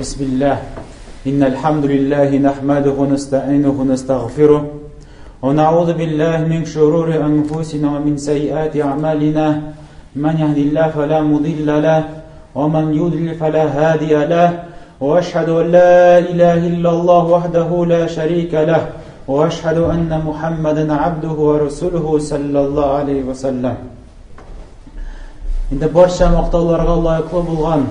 بسم الله إن الحمد لله نحمده ونستعينه ونستغفره ونعوذ بالله من شرور أنفسنا ومن سيئات أعمالنا من يهد الله فلا مضل له ومن يضلل فلا هادي له وأشهد أن لا إله إلا الله وحده لا شريك له وأشهد أن محمدا عبده ورسوله صلى الله عليه وسلم Инде барча мактауларга лаеклы булган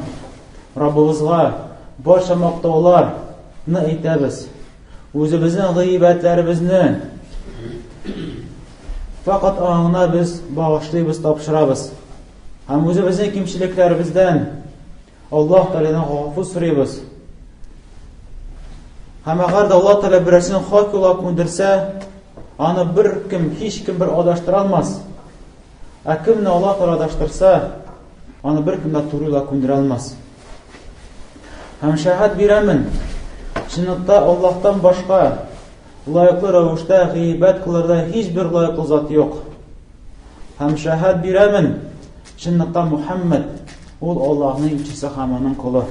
Раббыбызга барча мактауларны әйтәбез. Үзебезнең гыйбәтләребезне фақат аңына без багышлыйбыз, тапшырабыз. Һәм үзебезнең кимчелекләребездән Аллаһ Тәгаләдән гафу сорыйбыз. Һәм әгәр дә Аллаһ Тәгалә берәрсен хак юлга күндерсә, аны бер кем, һич кем бер адаштыра алмас. Ә кемне Аллаһ Тәгалә адаштырса, аны бер кем дә туры юлга күндерә алмас. Һәм шәһәт бирәмен, чынлыкта Аллаһтан башка лаеклы рәвештә гыйбадәт кылырда һичбер лаеклы зат юк. Һәм шәһәт бирәмен, чынлыкта Мухаммад ул Аллаһның илчесе һәм аның колы.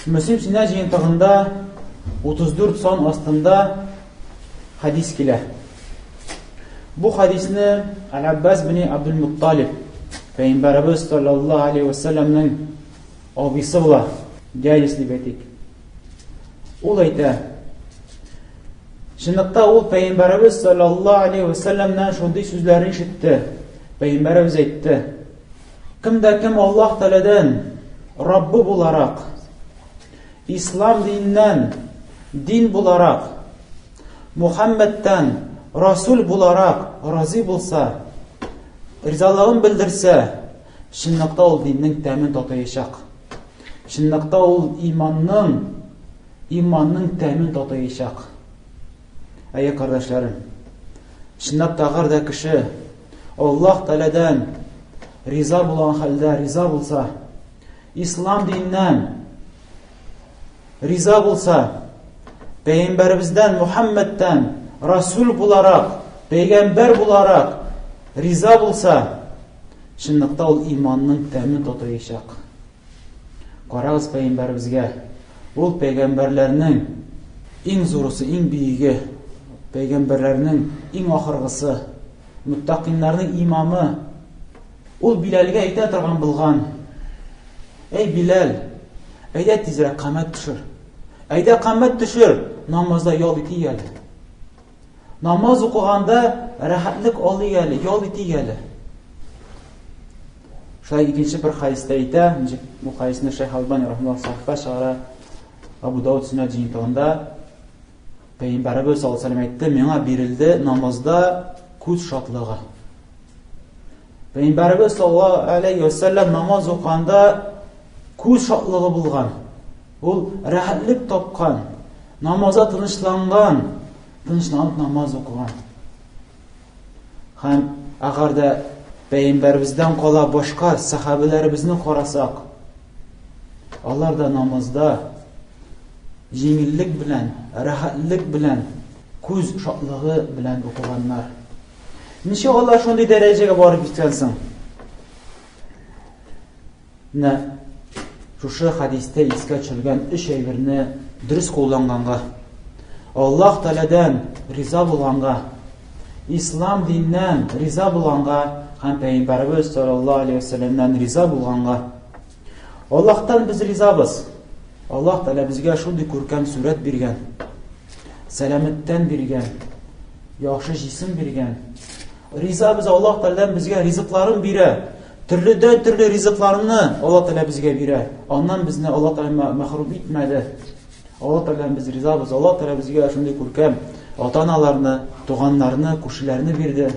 Мөслим сөннәт җыентыгында 34 сан астында хадис килә. Бу хадисне Аль-Аббас бин Абдул Мутталиб Пәйгамбәребез саллаллаһу алейхи ва салламның абыйсы була, дядясы дип әйтик. Ул әйтә, Чынлыкта ул Пәйгамбәребез саллаллаһу алейхи ва салламнан шундый сүзләрне ишетте. Пәйгамбәребез әйтте: Кем дә кем Аллаһ Тәгаләдән Раббы буларак, Ислам диненнән дин буларак, Мухаммадтан Расул буларак разый булса, ризалыгын белдерсә, чынлыкта ул диннең тәмен татыячак. Чынлыкта ул иманның иманның тәмен татыячак. Әйе, кардәшләрем. Чынлап та әгәр дә кеше Аллаһ Тәгаләдән риза булган хәлдә риза булса, ислам диненнән риза булса, пәйгамбәребездән Мухаммадтан расул буларак, пәйгамбәр буларак риза булса, чынлыкта ул иманның тәмен татыячак. Карагыз пәйгамбәребезгә. Ул пәйгамбәрләрнең иң зурысы, иң биеге, пәйгамбәрләрнең иң ахыргысы, мөттакиннарның имамы. Ул Биләлгә әйтә торган булган: "Әй Биләл, әйдә тизрәк камәт төшер. Әйдә камәт төшер, намазда ял итик әле. Намаз укыганда рәхәтлек алыйк әле, ял итик әле." Шулай икенче бер хәдистә әйтә, ничек бу хәдисне Шәйх Албани рахимаһуллаһ сахифа чыгара, Абу Дауд сөннәт җыентыгында Пәйгамбәребез саллаллаһу алейһи әйтте, миңа бирелде намазда күз шатлыгы. Пәйгамбәребез саллаллаһу алейһи вәсәлләм намаз укыганда күз шатлыгы булган. Ул рәхәтлек тапкан, намазда тынычланган, тынычланып намаз укыган. Һәм әгәр дә пәйгамбәребездән кала башка сәхабәләребезне карасак, алар да намазда җиңеллек белән, рәхәтлек белән, күз шатлыгы белән укыганнар. Ничек алар шундый дәрәҗәгә барып җиткән соң? Менә шушы хәдистә искә төшергән өч әйберне дөрес кулланганга, Аллаһ Тәгаләдән риза булганга, Ислам диненнән риза булганга һәм Пәйгамбәребез саллаллаһу алейһи вәсәлләмнән риза булганга. Аллаһтан без ризабыз. Аллаһ Тәгалә безгә шундый күркәм сурәт биргән, сәламәттән биргән, яхшы җисем биргән. Риза без Аллаһ Тәгаләдән безгә ризыкларын бирә. Төрледән төрле ризыкларны Аллаһ Тәгалә безгә бирә. Аннан безне Аллаһ Тәгалә мәхрүм итмәде. Аллаһ Тәгаләдән без ризабыз. Аллаһ Тәгалә безгә шундый күркәм ата-аналарны, туганнарны, күршеләрне бирде.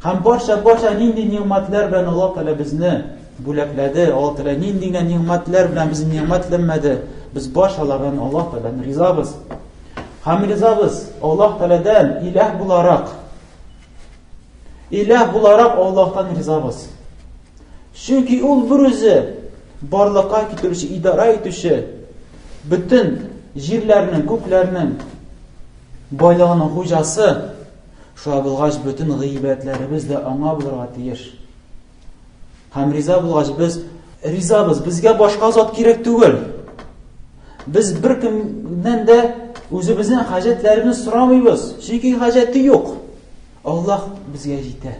Һәм барча барча нинди нигъмәтләр белән Аллаһ Тәгалә безне бүләкләде, Аллаһ Тәгалә нинди генә нигъмәтләр белән безне нигъмәтләнмәде. Без барчалардан Аллаһ Тәгаләдән ризабыз. Һәм ризабыз Аллаһ Тәгаләдән иләһ буларак Иләһ буларак Аллаһтан ризабыз. Чөнки ул бер үзе барлыкка китерүче, идарә итүче, бөтен җирләрнең, күкләрнең байлыгының хуҗасы. Шулай булгач, бөтен гыйбадәтләребез дә аңа булырга тиеш. Һәм риза булгач, без ризабыз, безгә башка зат кирәк түгел. Без беркемнән дә үзебезнең хаҗәтләребезне сорамыйбыз, чөнки хаҗәте юк. Аллаһ безгә җитә.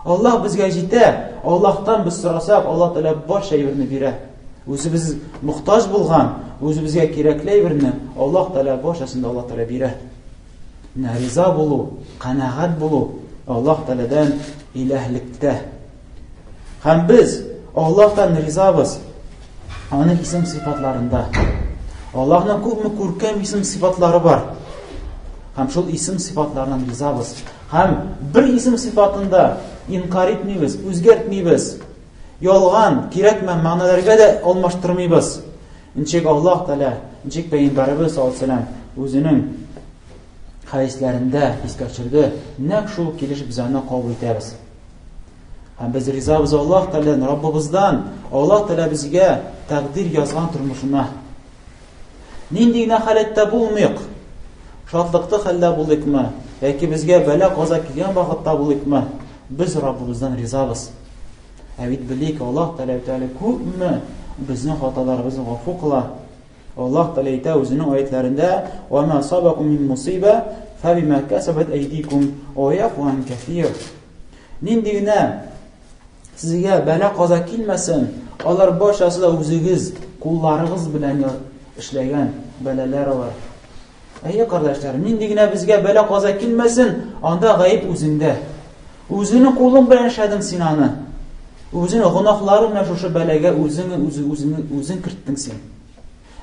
Аллаһ безгә җитә. Аллаһтан без сорасак, Аллаһ Тәгалә барча әйберне бирә. Үзебез мохтаҗ булган, үзебезгә кирәкле әйберне Аллаһ Тәгалә барчасын да Аллаһ Тәгалә бирә. Менә риза булу, канәгать булу Аллаһ Тәгаләдән иләһлектә. Һәм без Аллаһтан ризабыз аның исем сыйфатларында. Аллаһның күпме күркәм исем сыйфатлары бар. Һәм шул исем сыйфатларынан ризабыз. Һәм бер исем сыйфатында инкар итмибез, үзгәртмибез. Ялган, кирәкмә мәгънәләргә дә алмаштырмыйбыз. Ничек Аллаһ Тәгалә, ничек Пәйгамбәребез саллаллаһу алейһи ва үзенең хәдисләрендә искә төшерде, нәкъ шул килеш без аны кабул итәбез. Һәм без ризабыз Аллаһ Тәгаләдән, Раббыбыздан, Аллаһ Тәгалә безгә тәкъдир язган тормышына. Нинди генә халәттә булмыйк, шатлыклы хәлдә булыйкмы, яки безгә бәла-каза килгән вакытта булыйкмы, без Раббыбыздан ризабыз. Ә бит белик, Аллаһ Тәгалә бит әле күпме безнең хаталарыбызны гафу кыла. Аллаһ Тәгалә әйтә үзенең аятләрендә: "Ва ма асабакум мин мусиба фабима касабат айдикум ва яфу ан кәсир". Нинди генә сезгә бәла-каза килмәсен, алар барчасы да үзегез кулларыгыз белән эшләгән бәлаләр алар. Әйе, кардәшләр, нинди генә безгә бәла-каза килмәсен, анда гаеп үзеңдә. Үзеңнең кулың белән эшләдең син аны. Үзеңнең гөнаһларың белән шушы бәлагә үзең үзең үзең керттең син.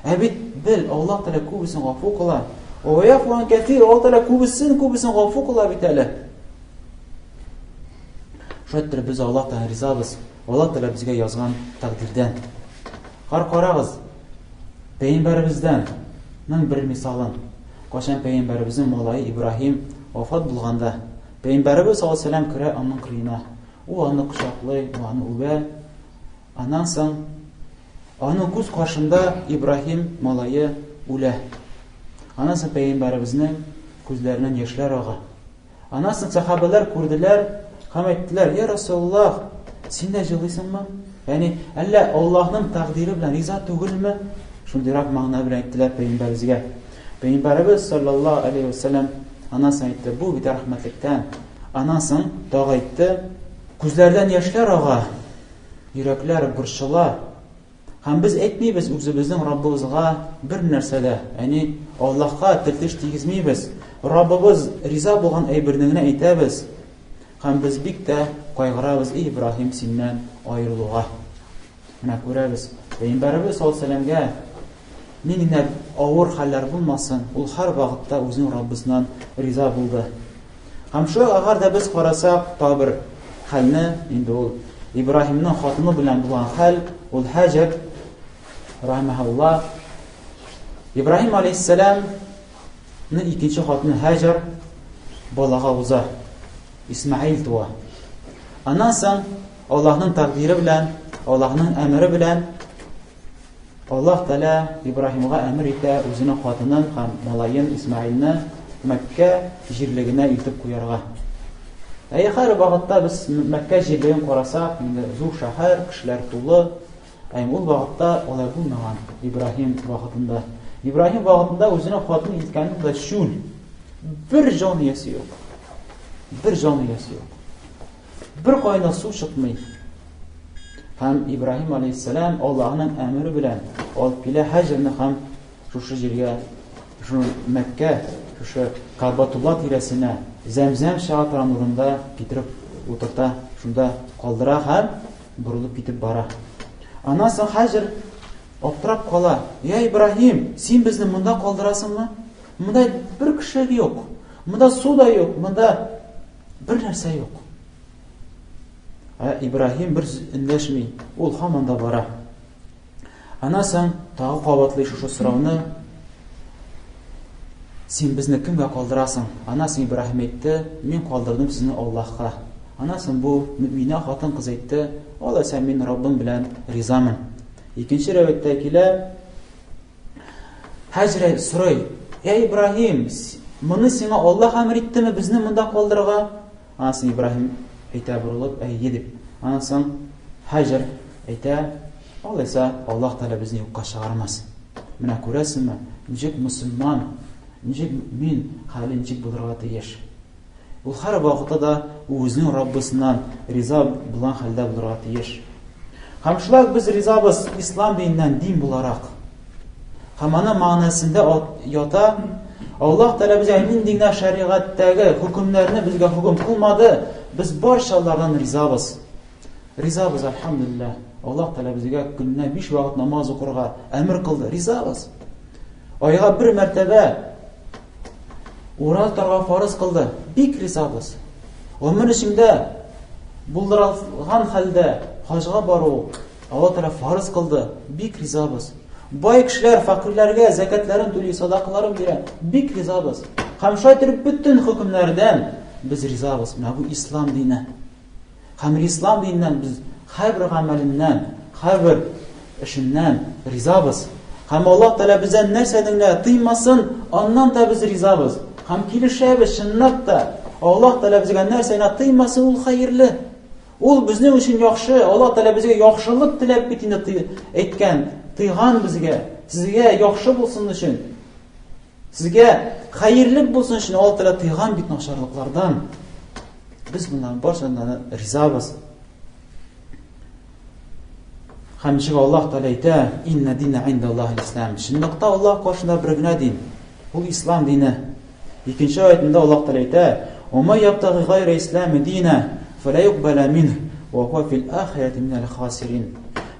Ә бит бел, Аллаһ Тәгалә күбесен гафу кыла. Ва яфу ан кәсир, Аллаһ Тәгалә күбесен, күбесен гафу кыла бит әле. Шулай итеп без Аллаһ Тәгалә ризабыз. Аллаһ Тәгалә безгә язган тәкъдирдән. Кар карагыз, Пәйгамбәребездән ның бер мисалын. Кайчан пәйгамбәребезнең малае Ибраһим вафат булганда, пәйгамбәребез саллаллаһу алейһи вәсәлләм керә аның кырыена. Ул аны кочаклый, ул аны үбә. Аннан соң аның күз каршында Ибраһим малае үлә. Аннан соң пәйгамбәребезнең күзләреннән яшьләр ага. Аннан соң сәхабәләр күрделәр һәм әйттеләр, "Я Расулуллаһ, син дә җылыйсыңмы? Ягъни, әллә Аллаһның тәкъдире белән риза түгелме?" Шундыйрак мәгънә белән әйттеләр пәйгамбәребезгә. Пәйгамбәребез саллаллаһу алейһи ва сәлләм аннан соң әйтте, "Бу бит рәхмәтлектән." Аннан соң тагы әйтте, "Күзләрдән яшьләр ага, йөрәкләр борчыла. Һәм без әйтмибез үзебезнең Раббыбызга бер нәрсә дә, ягъни Аллаһка тел-теш тигезмибез. Раббыбыз риза булган әйберне генә әйтәбез. Һәм без бик тә кайгырабыз, ий Ибраһим, синнән аерылуга. Менә күрәбез, Пәйгамбәребез саллаллаһу алейһи вәсәлләмгә нинди генә авыр хәлләр булмасын, ул һәрвакытта үзенең Раббысыннан риза булды. Һәм шулай әгәр дә без карасак, тагы бер хәлне, инде ул Ибраһимның хатыны белән булган хәл, ул Һаҗәр рахимахулла. Ибраһим алейхиссәламның икенче хатыны Һаҗәр балага уза. Исмаил туа. Аннан соң Аллаһның тәкъдире белән, Аллаһның әмере белән Аллаһ Тәгалә Ибраһимга әмер итә үзенең хатынын һәм малаен Исмаилне Мәккә җирлегенә илтеп куярга. Әйе, һәр вакытта без Мәккә җирлеген карасак, инде зур шәһәр, кешеләр тулы. Ә ул вакытта алай булмаган Ибраһим вакытында. Ибраһим вакытында үзенең хатынын илткән дә чүл. Бер җан иясе юк. Бер җан иясе юк. Бер кайда су чыкмый. Һәм Ибраһим алейһиссәлам Аллаһның әмере белән алып килә Һаҗәрне һәм шушы җиргә, шушы Мәккә, шушы Кабатулла тирәсенә, Зәмзәм чыга торган урында китереп утырта, шунда калдыра һәм борылып китеп бара. Аннан соң Һаҗәр аптырап кала. Я Ибраһим, син безне монда калдырасыңмы? Монда бер кеше юк. Монда су да юк, монда бер нәрсә юк. Ә Ибраһим бер сүз эндәшми, ул һаман да бара. Аннан соң тагы кабатлый шушы сорауны. Син безне кемгә калдырасың? Аннан соң Ибраһим әйтте, мин калдырдым сезне Аллаһка. Аннан соң бу мөминә хатын-кыз әйтте, алайса мин Раббым белән ризамын. Икенче рәвәттә килә, Һаҗрә сорый, Я Ибраһим, моны сиңа Аллаһ әмер иттеме безне монда калдырырга? Аннан соң Ибраһим әйтә борылып, әйе дип. Аннан соң Һаҗәр әйтә, Алайса Аллаһ Тәгалә безне юкка чыгармас. Менә күрәсеңме, ничек мөселман, ничек мөмин хәле ничек булырга тиеш. Ул һәр вакытта да үзенең Раббысыннан риза булган хәлдә булырга тиеш. Һәм шулай без ризабыз ислам диненнән дин буларак. Һәм аның мәгънәсендә ята Аллаһ Тәгалә безгә нинди генә шәригатьтәге хөкемнәрне безгә хөкем кылмады, без барчалардан ризабыз. Ризабыз, әлхәмдүлилләһ. Аллаһ Тәгалә безгә көненә 5 вакыт намаз укырга әмер кылды. Ризабыз. Айга бер мәртәбә ураза тотарга фарыз кылды. Бик ризабыз. Гомер эчендә булдырылган хәлдә хаҗга бару Аллаһ Тәгалә фарыз кылды. Бик ризабыз. Бай кешеләр фәкыйрьләргә зәкәтләрен түли, садакаларын бирә. Бик ризабыз. Һәм шулай итеп бөтен хөкемнәрдән без ризабыз. Менә бу ислам дине. Һәм ислам диненнән без һәрбер гамәленнән, һәрбер эшеннән ризабыз. Һәм Аллаһ Тәгалә бездән нәрсәдән генә тыймасын, аннан да без ризабыз. Һәм килешәбез, чынлап та. Аллаһ Тәгалә безгә нәрсә генә тыймасын, ул хәерле. Ул безнең өчен яхшы. Аллаһ Тәгалә безгә яхшылык теләп бит инде әйткән, тыйган безгә. Сезгә яхшы булсын өчен. Сезгә хәерлек булсын өчен Аллаһ Тәгалә тыйган бит начарлыклардан. Без моннан барысыннан ризабыз. Һәм ничек Аллаһ Тәгалә әйтә, инна дина инда Аллаһ ислам. Чынлыкта Аллаһ каршында бер генә дин. Ул ислам дине. Икенче аятында Аллаһ Тәгалә әйтә, "Ва ма ябтагы гайра ислам дина, фала юкбала минһ, ва хуа фил ахирати минәл хасирин."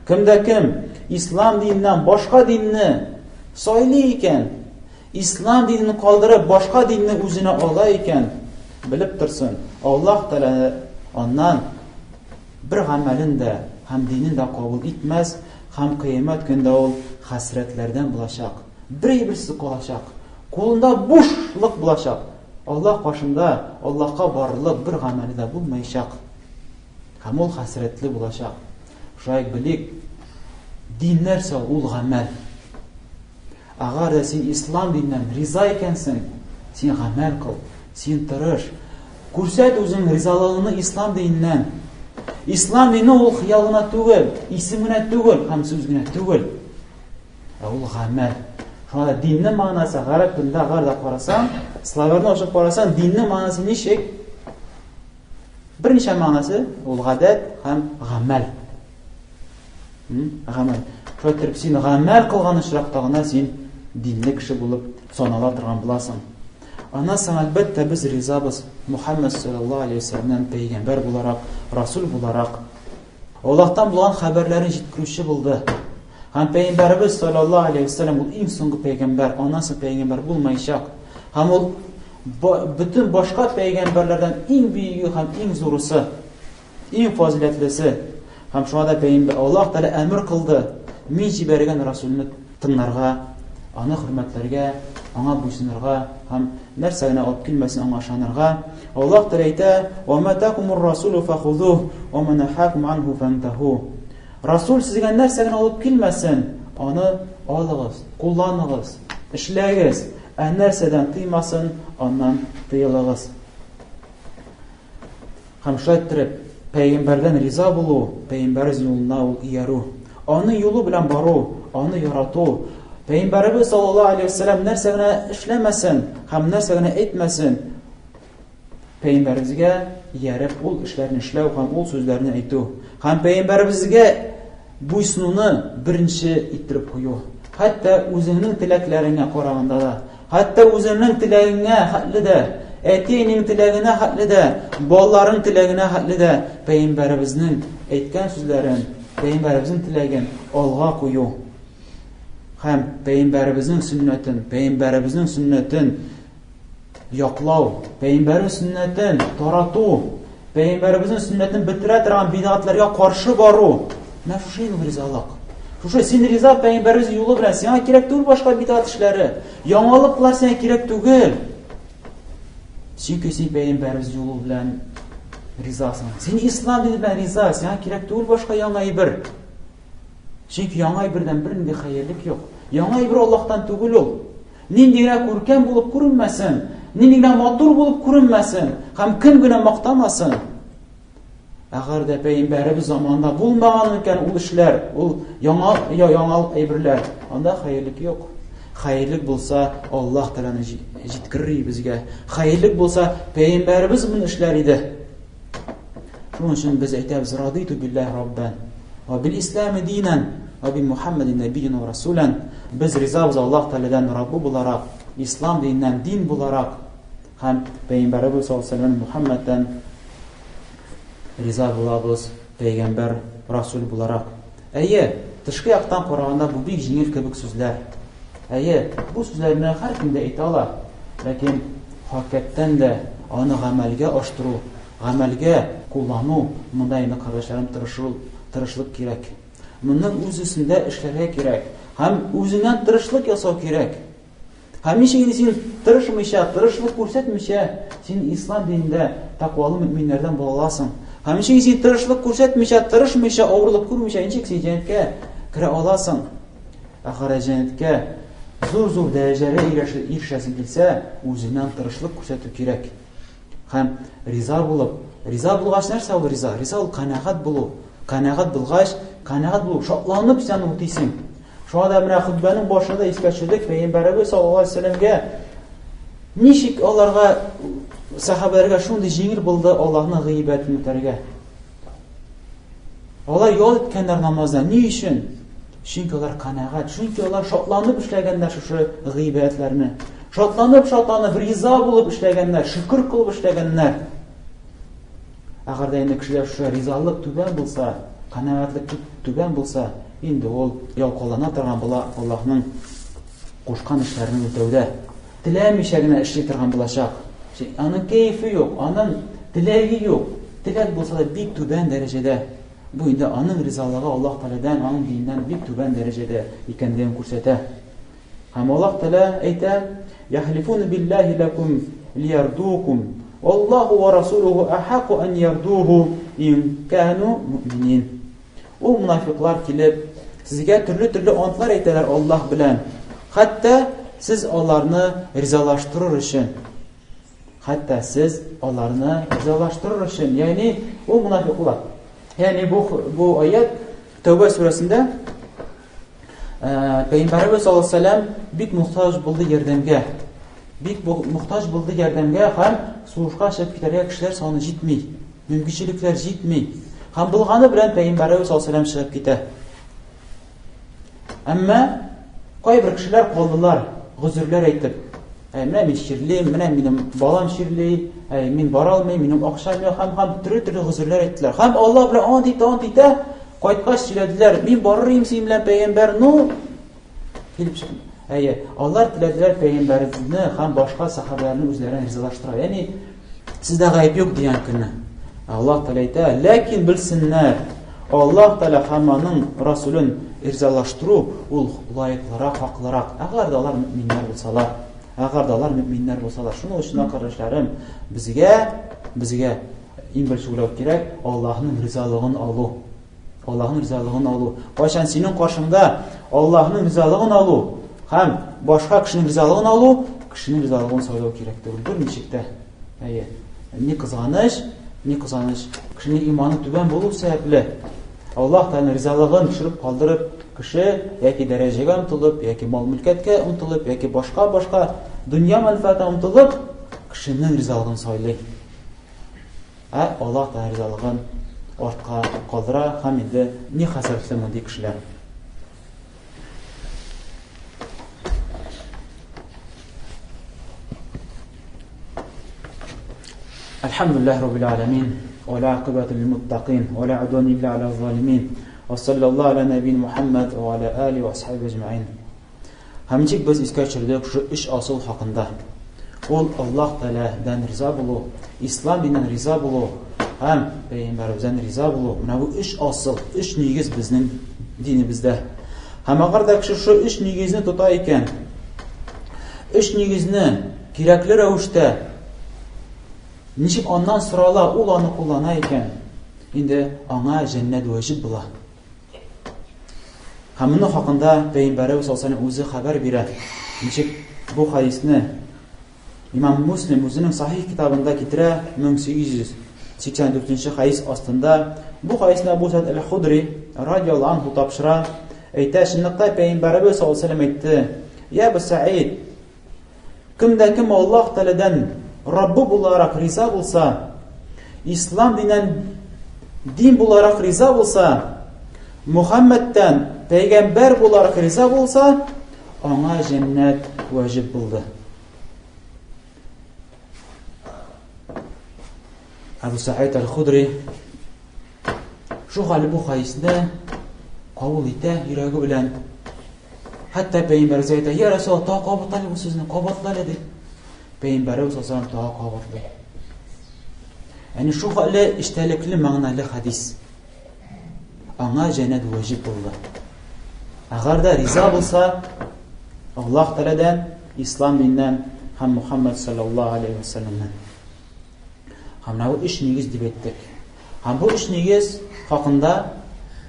Кемдә кем ислам диненнән башка динне сайлый икән, Ислам динен калдырып, башка динне үзенә ала икән, белеп торсын, Аллаһ Тәгалә аннан бер гамәлен дә һәм динен дә кабул итмәс, һәм кыямәт көндә ул хәсрәтләрдән булачак. Бер әйберсез калачак. Кулында бушлык булачак. Аллаһ каршында Аллаһка барырлык бер гамәле дә булмаячак. Һәм ул хәсрәтле булачак. Шулай белик, дин нәрсә ул гамәл. Әгәр дә син ислам диненнән риза икәнсең, син гамәл кыл, син тырыш. Күрсәт үзең ризалыгыңны ислам диненнән. Ислам дине ул хыял гына түгел, исем генә түгел һәм сүз генә түгел. Ә ул гамәл. Шуңа да диннең мәгънәсе гарәп телендә әгәр дә карасаң, словарьны ачып карасаң, диннең мәгънәсе ничек? Берничә мәгънәсе ул гадәт һәм гамәл. Гамәл. Шулай итеп син гамәл кылган очракта гына син динле кеше булып санала торган буласың. Аннан соң әлбәттә без ризабыз Мухаммад саллаллаһу алейһи вәсәлләмнән пәйгамбәр буларак, расул буларак. Аллаһтан булган хәбәрләрен җиткерүче булды. Һәм пәйгамбәребез саллаллаһу алейһи вәсәлләм ул иң соңгы пәйгамбәр, аннан соң пәйгамбәр булмаячак. Һәм ул бөтен башка пәйгамбәрләрдән иң бөеге һәм иң зурысы. Иң фазиләтлесе. Һәм шуңа да пәйгамбәр Аллаһ Тәгалә әмер кылды, мин җибәргән расулны тыңларга, аны хөрмәтләргә, аңа буйсынырга һәм нәрсә генә алып килмәсен аңа ышанырга. Аллаһ Тәгалә әйтә: "Ва ма такумур расулу фахузуһ, ва ма нахакум анху фантаху." Расул сезгә нәрсә генә алып килмәсен, аны алыгыз, кулланыгыз, эшләгез, ә нәрсәдән тыймасын, аннан тыелыгыз. Һәм шулай иттереп, пәйгамбәрдән риза булу, пәйгамбәребез юлына ул иярү, аны юлы белән бару, аны ярату, пәйгамбәребез саллаллаһу алейһи вәсәлләм нәрсә генә эшләмәсен һәм нәрсә генә әйтмәсен, пәйгамбәребезгә ияреп ул эшләрне эшләү һәм ул сүзләрне әйтү. Һәм пәйгамбәребезгә буйсынуны беренче иттереп кую. Хәтта үзеңнең теләкләреңә караганда да, Хәтта үзеңнең теләгеңә хәтле дә, әти-әниең теләгенә хәтле дә, балаларың теләгенә хәтле дә пәйгамбәребезнең әйткән сүзләрен, пәйгамбәребезнең теләген алга кую һәм пәйгамбәребезнең сөннәтен, пәйгамбәребезнең сөннәтен яклау, пәйгамбәребез сөннәтен тарату, Пәйгамбәребезнең сөннәтен бетерә торган бидгатләргә каршы бару. Менә шушы инде ризалык. Шушы син риза пәйгамбәребез юлы белән, сиңа кирәк түгел башка бидгат эшләре. Яңалыклар сиңа кирәк түгел. Чөнки син пәйгамбәребез юлы белән ризасың. Син ислам дине белән риза, сиңа кирәк түгел башка яңа әйбер. Чөнки яңа әйбердән бернинди хәерлек юк. Яңа әйбер Аллаһтан түгел ул. Нинди генә күркәм булып күренмәсен, нинди генә матур булып күренмәсен, һәм кем генә мактамасын. Әгәр дә пәйгамбәребез заманында булмаган икән ул эшләр, ул яңа я яңалык әйберләр, анда хәерлек юк. Хәерлек булса, Аллаһ Тәгаләне җиткерер безгә. Хәерлек булса, пәйгамбәребез моны эшләр иде. Шуның өчен без әйтәбез, радиту биллаһи раббан ва бил ислами динан ва би Мухаммадин набийян ва расулан. Без ризабыз Аллаһ Тәгаләдән Раббы буларак, ислам диненнән дин буларак һәм пәйгамбәребез саллаллаһу алейһи ва Мухаммадтан риза булабыз, пәйгамбәр, расул буларак. Әйе, тышкы яктан караганда бу бик җиңел кебек сүзләр. Әйе, бу сүзләрне һәркем дә әйтә ала. Ләкин хакыйкатьтән дә аны гамәлгә аштыру, гамәлгә куллану, монда инде, кардәшләрем, тырышу, тырышлык кирәк. Моның үз өстендә эшләргә кирәк һәм үзеңнән тырышлык ясау кирәк. Һәм ничек инде син тырышмыйча, тырышлык күрсәтмичә, син ислам динендә тәкъвалы мөэминнәрдән була аласың? Һәм ничек син тырышлык күрсәтмичә, тырышмыйча, авырлык күрмичә, ничек син җәннәткә керә аласың? Ахырда җәннәткә зур-зур дәрәҗәләргә ирешәсең килсә, үзеңнән тырышлык күрсәтү кирәк. Һәм риза булып, риза булгач нәрсә ул риза? Риза ул канәгать булу. Канәгать булгач, канәгать булу, шатланып син үтисең. Шуңа да менә хөтбәнең башында искә төшердек, Пәйгамбәребез саллаллаһу алейһи вәсәлләмгә ничек аларга сәхабәләргә шундый җиңел булды Аллаһның гыйбадәтен үтәргә. Алар ял иткәннәр намазда. Ни өчен? Чөнки алар канәгать, чөнки алар шатланып эшләгәннәр шушы гыйбадәтләрне. Шатланып, шатланып, риза булып эшләгәннәр, шөкер кылып эшләгәннәр. Әгәр дә инде кешедә шушы ризалык түбән булса, канәгатьлек түбән булса, инде ул ялкаулана торган була Аллаһның кушкан эшләрен үтәүдә. Теләмичә генә эшли торган булачак. Аның кәефе юк, аның теләге юк. Теләк булса да бик түбән дәрәҗәдә. Бу инде аның ризалыгы Аллаһ Тәгаләдән, аның диненнән бик түбән дәрәҗәдә икәнлеген күрсәтә. Һәм Аллаһ Тәгалә әйтә: "Яхлифуна биллаһи лакум лиярдукум, валлаһу ва расулуху ахаку ан ярдуху ин кану муъминин." Ул мунафиклар килеп, сезгә төрле-төрле антлар әйтәләр Аллаһ белән. Хәтта сез аларны ризалаштырыр өчен. Хәтта сез аларны ризалаштырыр өчен, ягъни ул мунафиклар. Ягъни бу бу аят Тәүбә сүрәсендә Пәйгамбәребез саллаллаһу алейһи бик мохтаҗ булды ярдәмгә. Бик мохтаҗ булды ярдәмгә һәм сугышка чыгып китәргә кешеләр саны җитми, мөмкинчелекләр җитми. Һәм булганы белән Пәйгамбәребез саллаллаһу алейһи чыгып китә. Әмма кайбер кешеләр калдылар, гозерләр әйтеп. Әй, менә мин чирлим, менә минем балам чирли, әй, мин бара алмыйм, минем акчам юк, һәм һәм төрле-төрле гозерләр әйттеләр. Һәм Аллаһ белән ант итә, ант итә, кайткач сөйләделәр, мин барыр идем синең белән, пәйгамбәр, ну, килеп чыкты. Әйе, алар теләделәр пәйгамбәрне һәм башка сахабәләрне үзләрен ризалаштыра. Ягъни, сездә гаеп юк дигән көнне. Аллаһ Тәгалә әйтә, ләкин белсеннәр, Аллаһ Тәгалә һәм аның Расулен ризалаштыру ул лаеклырак, хаклырак. Әгәр дә алар мөэминнәр булсалар, әгәр дә алар мөэминнәр булсалар. Шуның өчен, кардәшләрем, безгә, безгә иң беренче уйлау кирәк, Аллаһның ризалыгын алу. Аллаһның ризалыгын алу. Кайчан синең каршыңда Аллаһның ризалыгын алу һәм башка кешенең ризалыгын алу, кешенең ризалыгын сайлау кирәк түгел. Берничек тә. Әйе. Ни кызганыч, ни кызганыч, кешенең иманы түбән булу сәбәпле, Аллаһ Тәгаләнең ризалыгын төшереп калдырып, кеше яки дәрәҗәгә омтылып, яки мал-мөлкәткә омтылып, яки башка-башка дөнья мәнфәгатенә омтылып, кешенең ризалыгын сайлый. Ә Аллаһ Тәгалә ризалыгын артка калдыра һәм инде ни хәсрәтле мондый кешеләр. Әлхәмдүлилләһ раббил аләмин, ва ла акыбату лил муттакин, ва ла удван илля аля залимин. Ва саллаллаһу аля нәбиин Мухаммад ва аля али ва асхаби әҗмәин. Һәм ничек без искә төшердек шушы өч асыл хакында. Ул Аллаһ Тәгаләдән риза булу, ислам диненнән риза булу һәм пәйгамбәребездән риза булу. Менә бу өч асыл, өч нигез безнең динебездә. Һәм әгәр дә кеше шушы өч нигезне тота икән, өч нигезне кирәкле рәвештә ничек аннан сорала, ул аны куллана икән, инде аңа җәннәт вәҗиб була. Һәм моның хакында Пәйгамбәребез саллаллаһу үзе хәбәр бирә. Ничек бу хадисне Имам Муслим үзенең Сахих китабында китерә 1800. 84 хәдис астында. Бу хәдисне Абу Сәд әл-Худри радиаллаһу анһу тапшыра. Әйтә, чынлыкта пәйгамбәребез саллаллаһу алейһи вәсәлләм әйтте: "Я Абу Сәид, кем дә кем Аллаһ Тәгаләдән Раббы буларак риза булса, ислам динен дин буларак риза булса, Мухаммәдтән пәйгамбәр буларак риза булса, аңа җәннәт ваҗиб булды. Әбу Саид әл-Худри шу хәле бу хәдисне кабул итә йөрәге белән. Хәтта пәйгамбәребез әйтә, "Я Расул, тагы кабатла әле бу сүзне, кабатла әле" ди. Пәйгамбәребез саллаллаху тагы кабатлый. Әни шу хәле эчтәлекле мәгънәле хәдис. Аңа җәннәт ваҗиб булды. Әгәр дә риза булса, Аллаһ Тәгаләдән, ислам диненнән һәм Мухаммад саллаллаһу алейхи вәсәлләмнән. Һәм менә бу өч нигез дип әйттек. Һәм бу өч нигез хакында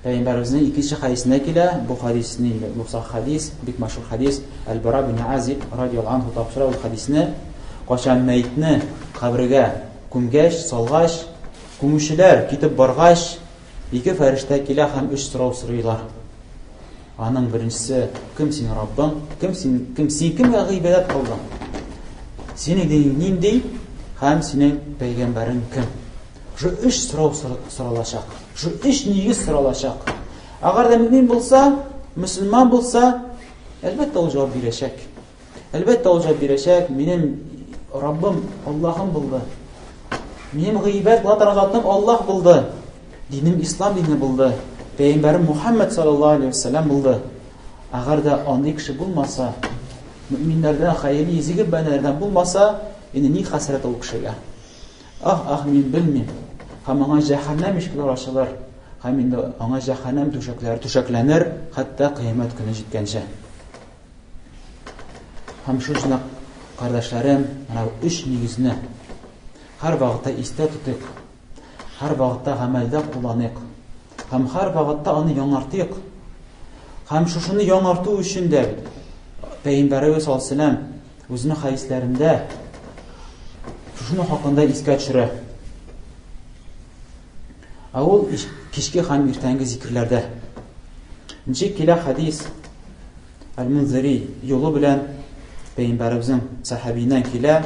Пәйгамбәребезнең икенче хәдисендә килә. Бу хәдисне инде бу сах хәдис, бик мәшһүр хәдис. Әл-Бара бин Азиб радияллаһу анһу тапшыра ул хәдисне. Качан мәетне кабергә күмгәч, салгач, күмүчеләр китеп баргач, ике фәрештә килә һәм өч сорау сорыйлар. Аның беренчесе, кем синең Раббың? Кем син, кем син кемгә гыйбадәт кылдың? Синең динең нинди һәм синең пәйгамбәрең кем? Шу өч сорау соралачак. Шу өч нигез соралачак. Әгәр дә мөмин булса, мөселман булса, әлбәттә ул җавап бирәчәк. Әлбәттә, ул җавап бирәчәк, минем Раббым Аллаһым булды. Минем гыйбадәт кыла торган затым Аллаһ булды. Динем ислам дине булды. Пәйгамбәрем Мухаммад саллаллаһу алейһи вәсәлләм булды. Әгәр дә андый кеше булмаса, мөминнәрдән, хәерле изге бәндәләрдән булмаса, инде ни хәсрәт ул кешегә. Ах, ах, мин белмим. Һәм аңа җәһәннәм ишекләре ачылыр. Һәм инде аңа җәһәннәм түшәкләре түшәкләнер, хәтта кыямәт көне җиткәнчә. Һәм шул өчен кардәшләрем, менә бу өч нигезне һәр вакытта истә тотыйк. Һәр вакытта гамәлдә кулланыйк. Һәм һәр вакытта аны яңартыйк. Һәм шушыны яңарту өчен дә Пәйгамбәребез саллаллаһу алейһи үзенең хәдисләрендә шушыны хакында искә төшерә. Ә ул кичке һәм иртәнге зикерләрдә. Ничек килә хәдис? Әл-Мунзири юлы белән пәйгамбәребезнең сәхабиеннән килә.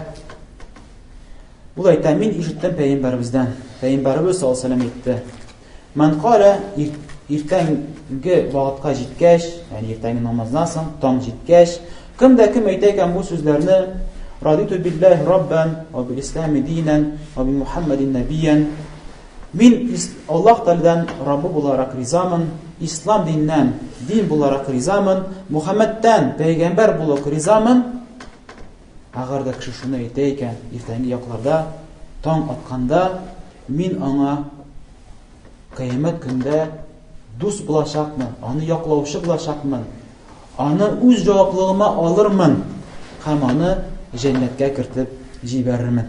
Ул әйтә, мин ишеттем пәйгамбәребездән. Пәйгамбәребез саллаллаһу алейһи әйтте. Ман кала иртәнге вакытка җиткәч, ягъни иртәнге намаздан соң таң җиткәч, кем дә кем әйтә икән бу сүзләрне, радиту биллаһи раббан ва бил ислами динан ва би Мухаммадин набиян Мин Аллаһ Тәгаләдән Раббы буларак ризамын, ислам диненнән дин буларак ризамын, Мухаммәдтән пәйгамбәр булып ризамын. Әгәр дә кеше шуны әйтә икән, иртәнге якларда, таң атканда, мин аңа кыямәт көндә дус булачакмын, аны яклаучы булачакмын, аны үз җаваплылыгыма алырмын һәм аны җәннәткә кертеп җибәрермен.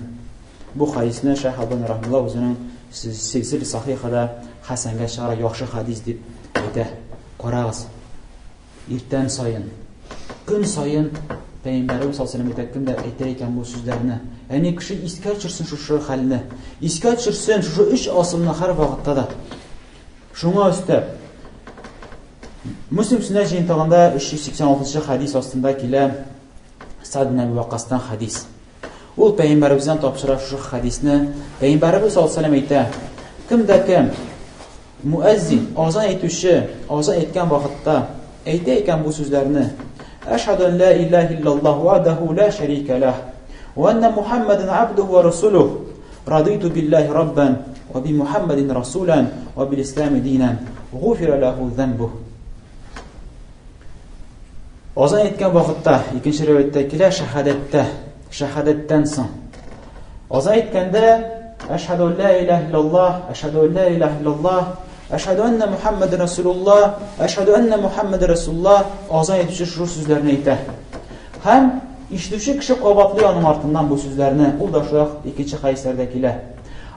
Бу хәдисне Шәйх Албани рахимулла үзенең Силсил Сахихада хәсәнгә чыгара, яхшы хәдис дип әйтә. Карагыз, иртән саен, көн саен Пәйгамбәребез саллаллаһу алейһи вәсәлләм кемдә әйтә икән бу сүзләрне? Әни кеше искә төшерсен шушы хәлне. Искә төшерсен шушы өч асылны һәр вакытта да. Шуңа өстәп, Муслим сөннәт җыентыгында 386 хәдис астында килә Сад бин Әби Ваккастан хәдис. Ул пәйгамбәребездән тапшыра шушы хәдисне. Пәйгамбәребез саллаллаһу алейһи әйтә: Кем дә кем муәззин, азан әйтүче, азан әйткән вакытта әйтә икән бу сүзләрне: Әшһәду ан ла илаһа иллаллаһ вахдаху ла шәрика лах ва анна Мухаммадан абдуху ва расулух. Радиту биллаһи раббан ва би Мухаммадин расулан ва бил ислами динан. Гуфира лаху замбух. Азан әйткән вакытта, икенче риваятьтә килә, шәһадәттә, шәһадәттән соң. Азан әйткәндә, әшһәду ла илаһа иллаллаһ, әшһәду ла илаһа иллаллаһ, әшһәду анна Мухаммадан расулуллаһ, әшһәду анна Мухаммадан расулуллаһ, азан әйтүче шушы сүзләрне әйтә. Һәм ишетүче кеше кабатлый аның артыннан бу сүзләрне. Ул да шулай икенче хәдисләрдә килә.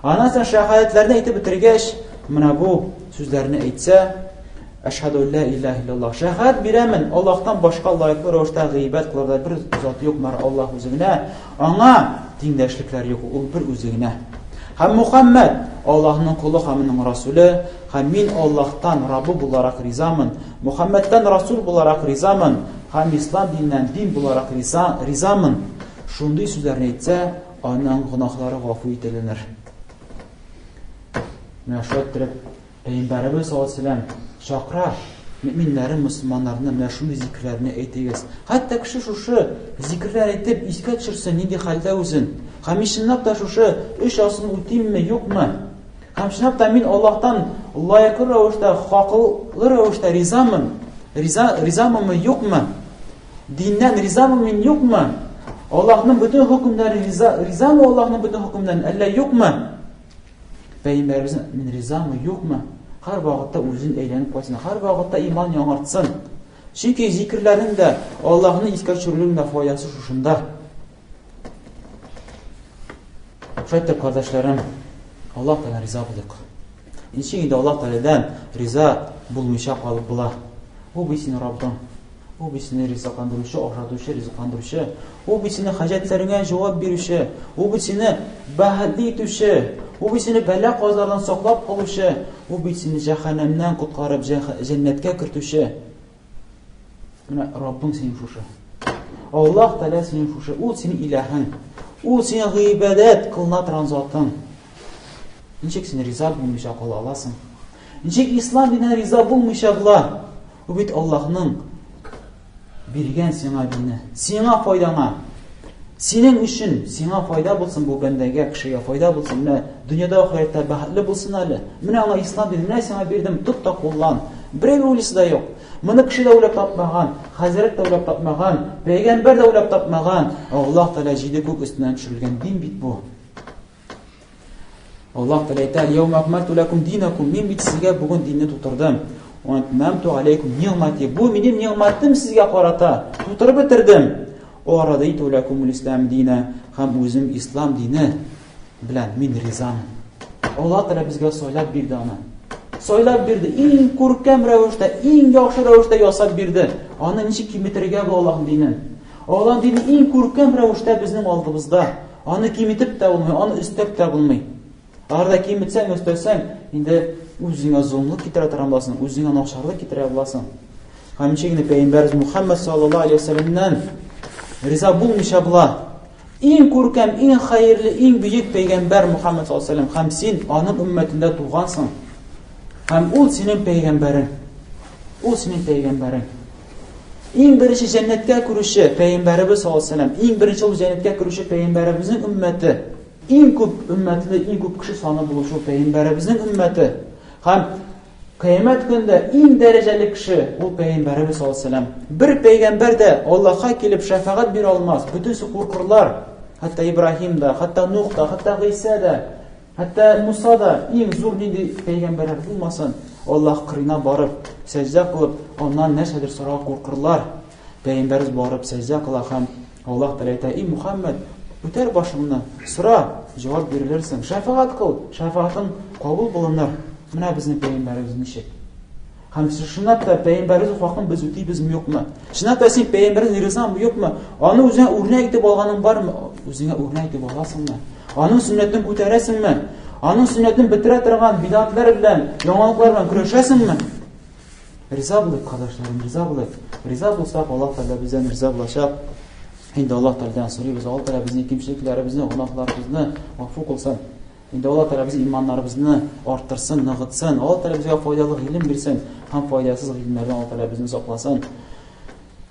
Аннан соң шәһадәтләрне әйтеп бетергәч, менә бу сүзләрне әйтсә, Әшһәду ла илаһа иллаллаһ. Шәһадәт бирәмен, Аллаһтан башка лаеклы рәвештә гыйбадәт кылырдай бер зат юк, мар Аллаһ үзе генә. Аңа тиңдәшлекләр юк, ул бер үзе генә. Һәм Мухаммәд Аллаһның колы һәм аның расуле, һәм мин Аллаһтан Раббы буларак ризамын, Мухаммәдтән расул буларак ризамын, һәм ислам диненнән дин буларак риза, ризамын. Шундый сүзләрне әйтсә, аның гөнаһлары гафу ителенер. Менә шулай иттереп Пәйгамбәребез саллаллаһу алейһи ва чакыра мөэминнәрен, мөселманнарны менә шундый зикерләрне әйтегез. Хәтта кеше шушы зикерләр әйтеп искә төшерсен, нинди хәлдә үзен. Һәм мин чынлап та шушы өч асын үтимме, юкмы? Һәм чынлап та мин Аллаһтан лаеклы рәвештә, хаклы рәвештә ризамын. Риза, ризамынмы, юкмы? Диннән ризамын мин, юкмы? Аллаһның бөтен хөкемнәре риза, ризамы Аллаһның бөтен хөкемнәрен, әллә юкмы? Пәйгамбәребезнең мин ризамы, юкмы? Һәр вакытта үзен әйләнеп кайтсын, һәр вакытта иман яңартсын. Чөнки зикерләрнең дә, Аллаһны искә төшерүнең дә файдасы шушында. Шулай итеп, кардәшләрем, Аллаһ Тәгалә риза булыйк. Ничек инде Аллаһ Тәгаләдән риза булмыйча калып була? Ул бит синең Раббың. Ул бит сине ризыкландыручы, ашатучы, ризыкландыручы. Ул бит сине хаҗәтләреңә җавап бирүче. Ул бит сине бәхетле итүче. Ул бит сине бәла-казалардан саклап калучы. Ул бит сине җәһәннәмнән коткарып, җәннәткә кертүче. Менә Раббың синең шушы. Аллаһ Тәгалә синең шушы. Ул синең илаһың. Ул синең гыйбадәт кылына торган затың. Ничек син риза булмыйча кала аласың? Ничек ислам диненә риза булмыйча була? Бу бит Аллаһның биргән сиңа дине. Сиңа файдаңа. Синең өчен, сиңа файда булсын бу бәндәгә, кешегә файда булсын. Менә дөньяда ахирәттә бәхетле булсын әле. Менә аңа ислам дине, менә сиңа бирдем, тот та куллан. Берәү уйлыйсы да юк. Моны кеше дә уйлап тапмаган, хәзрәт тә уйлап тапмаган, пәйгамбәр дә уйлап тапмаган. Аллаһ Тәгалә җиде күк өстеннән төшерелгән дин бит бу. Аллаһ Тәгалә әйтә: "Яума акмальту лакум динакум" Мин бит сезгә бүген динне тутырдым. Ва атмамту алейкум нигъмати. Бу минем нигъмәтем сезгә карата. Тутырып бетердем. Ва радиту лакум ислам дина. Һәм үзем ислам дине белән мин ризамын. Аллаһ Тәгалә безгә сайлап бирде аны. Сайлап бирде. Иң күркәм рәвештә, иң яхшы рәвештә ясап бирде. Аны ничек киметергә була Аллаһның динен? Аллаһның дине иң күркәм рәвештә безнең алдыбызда. Аны киметеп тә булмый, аны өстәп тә булмый. Әгәр дә киметсәң, өстәсәң, инде үзеңә золымлык китерә торган буласың, үзеңә начарлык китерә буласың. Һәм ничек инде пәйгамбәрбез Мухаммад саллаллаһу алейһи вәсәлләмнән риза булмыйча була. Иң күркәм, иң хәерле, иң бөек пәйгамбәр Мухаммад саллаллаһу алейһи вәсәлләм һәм син аның өммәтендә тугансың. Һәм ул синең пәйгамбәрең. Ул синең пәйгамбәрең. Иң беренче җәннәткә керүче пәйгамбәребез саллаллаһу алейһи вәсәлләм, иң беренче ул җәннәткә керүче пәйгамбәребезнең өммәте. Иң күп өммәтле, иң күп кеше саны булучы ул пәйгамбәребезнең өммәте. Һәм кыямәт көндә иң дәрәҗәле кеше ул пәйгамбәребез саллаллаһу алейһи вәсәлләм. Бер пәйгамбәр дә Аллаһка килеп шәфәгать бирә алмас, бөтенесе куркырлар. Хәтта Ибраһим да, хәтта Нух та, хәтта Гыйсә дә, Хәтта Муса да иң зур нинди пәйгамбәрләр булмасын, Аллаһ кырына барып, сәҗдә кылып, аннан нәрсәдер сорарга куркырлар. Пәйгамбәребез барып сәҗдә кыла һәм Аллаһ Тәгалә әйтә: "И Мухаммад, күтәр башыңны, сора, җавап бирелерсең. Шәфәгать кыл, шәфәгатең кабул булыныр." Менә безнең пәйгамбәребез ничек. Һәм чынлап та пәйгамбәребез хакын без үтибезме, юкмы? Чынлап та син пәйгамбәрне ризамы, юкмы? Аны үзеңә үрнәк итеп алганың бармы? Үзеңә үрнәк итеп аласыңмы? Аның сөннәтен күтәрәсеңме? Аның сөннәтен бетерә торган бидатлар белән, яңалыклар белән көрәшәсеңме? Риза булыйк, кардәшләрем, риза булыйк. Риза булсак, Аллаһ Тәгалә бездән риза булачак. Инде Аллаһ Тәгаләдән сорыйбыз, Аллаһ Тәгалә безнең кимчелекләребезне, гөнаһларыбызны гафу кылсын. Инде Аллаһ Тәгалә безнең иманнарыбызны арттырсын, ныгытсын. Аллаһ Тәгалә безгә файдалы гыйлем бирсен һәм файдасыз гыйлемнәрдән Аллаһ Тәгалә безне сакласын.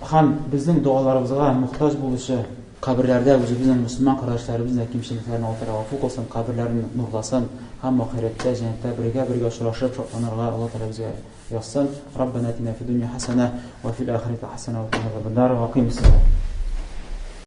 Һәм безнең догаларыбызга мохтаҗ булучы каберләрдә үзебезнең мөселман кардәшләребезнең дә кимчелекләрен Аллаһ Тәгалә гафу кылсын, каберләрен нурласын һәм ахирәттә, җәннәттә бергә-бергә очрашып шатланырга Аллаһ Тәгалә безгә язсын. Раббана атина фид дөнья хәсәнә ва фил ахирәти хәсәнә ва кина азабан нар. Ва кыймис салат.